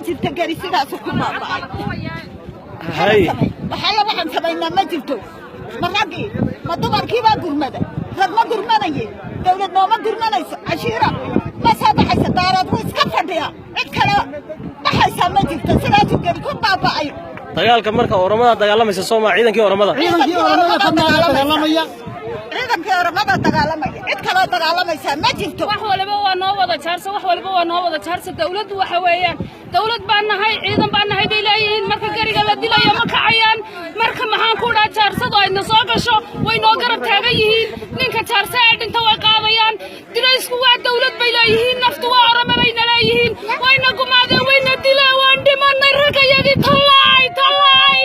Jirta Geri sidaasu ku baaba'ay. Hay. Waxaala waxaan samaynaa ma jirto. Ma raggii ma dumarkiibaa gurmada? Rag ma gurmanaye, dawlad nooma gurmanayso, cashiira ma soo baxaysa, Daarood wuu iska fadhiyaa, cid kale baxaysaa ma jirto. Sidaasuu Geri ku baaba'ay. Dagaalka marka Oromada dagaalamaysa, soo maa ciidankii Oromada? Ciidankii Oromada ka dagaalamaya. Ciidankii Oromada dagaalamaya, cid kaloo dagaalamaysaa ma jirto. Wax waliba waa noo wada Jaarso, wax waliba waa noo wada Jaarso. Dawladdu waxa weeyaan dawlad baan nahay, ciidan baan nahay bay leeyihiin. Marka Geriga la dilayo ma kacayaan. Marka maxaan ku dhaha, Jaarsadu ayna soo gasho way noo garab taagan yihiin. Ninka Jaarse ee dhinta way qaadayaan. Diraysku waa dawlad bay leeyihiin, naftu waa Orome bayna leeyihiin. Wayna gumaadeen, wayna dileen, waan dhimanay. Raggayagii tallaay, tallaay,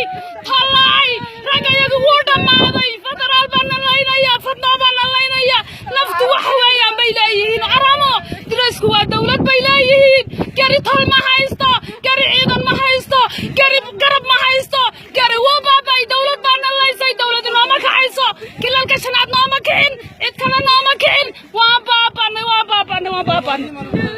tallaay, raggayagii wuu dhammaaday. Federaal baa na laynaya, Fadnoo baa na laynaya. Naftu wax weeyaan bay leeyihiin Oromo. Diraysku waa dawlad bay leeyihiin. Geri tol ma haysto, Geri ciidan ma haysto, Geri garab ma haysto. Geri wuu baabay, dawlad baa na laysay. Dawladi nooma kacayso, Kilalka Shanaad nooma kicin, cid kale nooma kicin. Waan baabanay, waan baabanay, waan baabanay,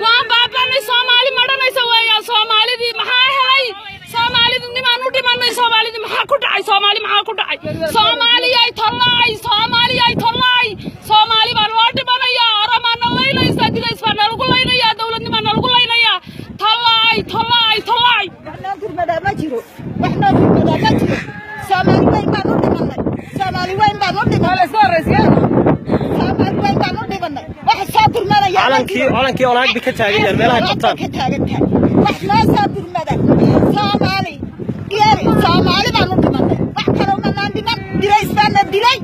waan baabanay. Soomaali madhanaysa weeyaan. Soomaalidii maxaa helay? Soomaalidii nimaan u dhimanay. Soomaalidii maxaa ku dhacay? Soomaali maxaa ku dhacay? Soomaaliyay tollaay, Soomaaliyay tollaay, Soomaali baa loo dhimanayaa. Oromaa na laynaysa, dilays baa nalagu laynayaa, dawladnimaa nalagu laynayaa. Tollaay, tollaay, tollaay. Wax noo gurmadaa ma jiro, wax noo gurmadaa ma jiro. Soomaali weyn baan u dhimanay, Soomaali weyn baan u dhimanay, Soomaali weyn baan u dhimanay. Wax soo gurmanaya ma Calankii jiro. Calankii Olaag bay ka taagan yahay meelaha qabtaan. Ka taagan tahay. Wax noo soo gurmada Soomaali Geeri, Soomaali baan u dhimanay, wax kaloo manaan dhiman. Dirays baa na dilay,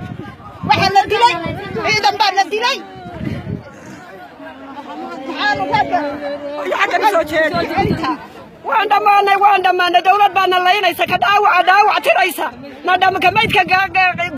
waxaa na dilay ciidan baa na dilay. Maxaanu ragga Xagga soo jeedi. Waan dhammaanay, waan dhammaanay. Dawlad baana laynaysa, ka dhaawaca dhaawac tiraysa, na dhamka maydka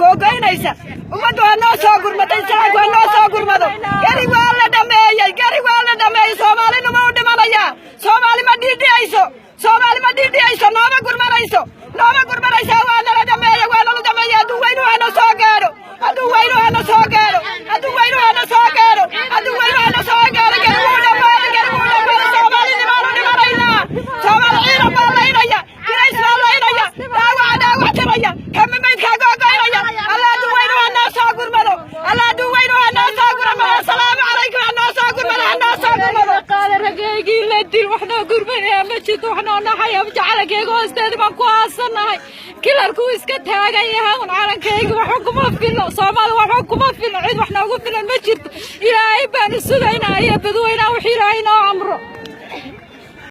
googoynaysa. Ummaddu ha noo soo gurmatay, islaamku ha noo soo gurmado. Geri waa la dhameeyey, Geri waa la dhameeyey. Soomaalinima u dhimanayaa. Soomaali ma dhiidhiyayso, Soomaali ma dhiidhiyayso, nooma gurmanayso, nooma gurmanaysa. Waa nala dhameeyey, waa nala dhameeyey. Hadduu weynu hana soo gaadho, hadduu weynu hana soo gaadho, hadduu weynu hana soo gaadho, hadduu weynu hana soo gaadho. Geri wuu dhammaaday, Geri wuu dhammaaday. Soomaalinimaanu dhimanaynaa. Soomaali ciidan baa laynaya, dirays baa laynaya, dhaawaca dhaawac tiraya, kami maydkaa googoynaya. Alla hadduu weynu hanoo soo gurmado, Alla hadduu weynu hanoo soo gurmado. Asalaamu calaykum. Hanoo soo gurmado, hanoo soo gurmado. Qaada ragaygii la dil, wax noo gurmanaya ma jirto, wax noo naxaya. Calankeyga hoosteeda baan ku aasanahay. Kilarku wuu iska taagan yahay un. Calankeyga waxba kuma filno, Soomaali waxba kuma filno, cid wax noogu filan ma jirto. Ilaahay baanu sugaynaa iyo badweynaa, wax Ilaahay noo amro.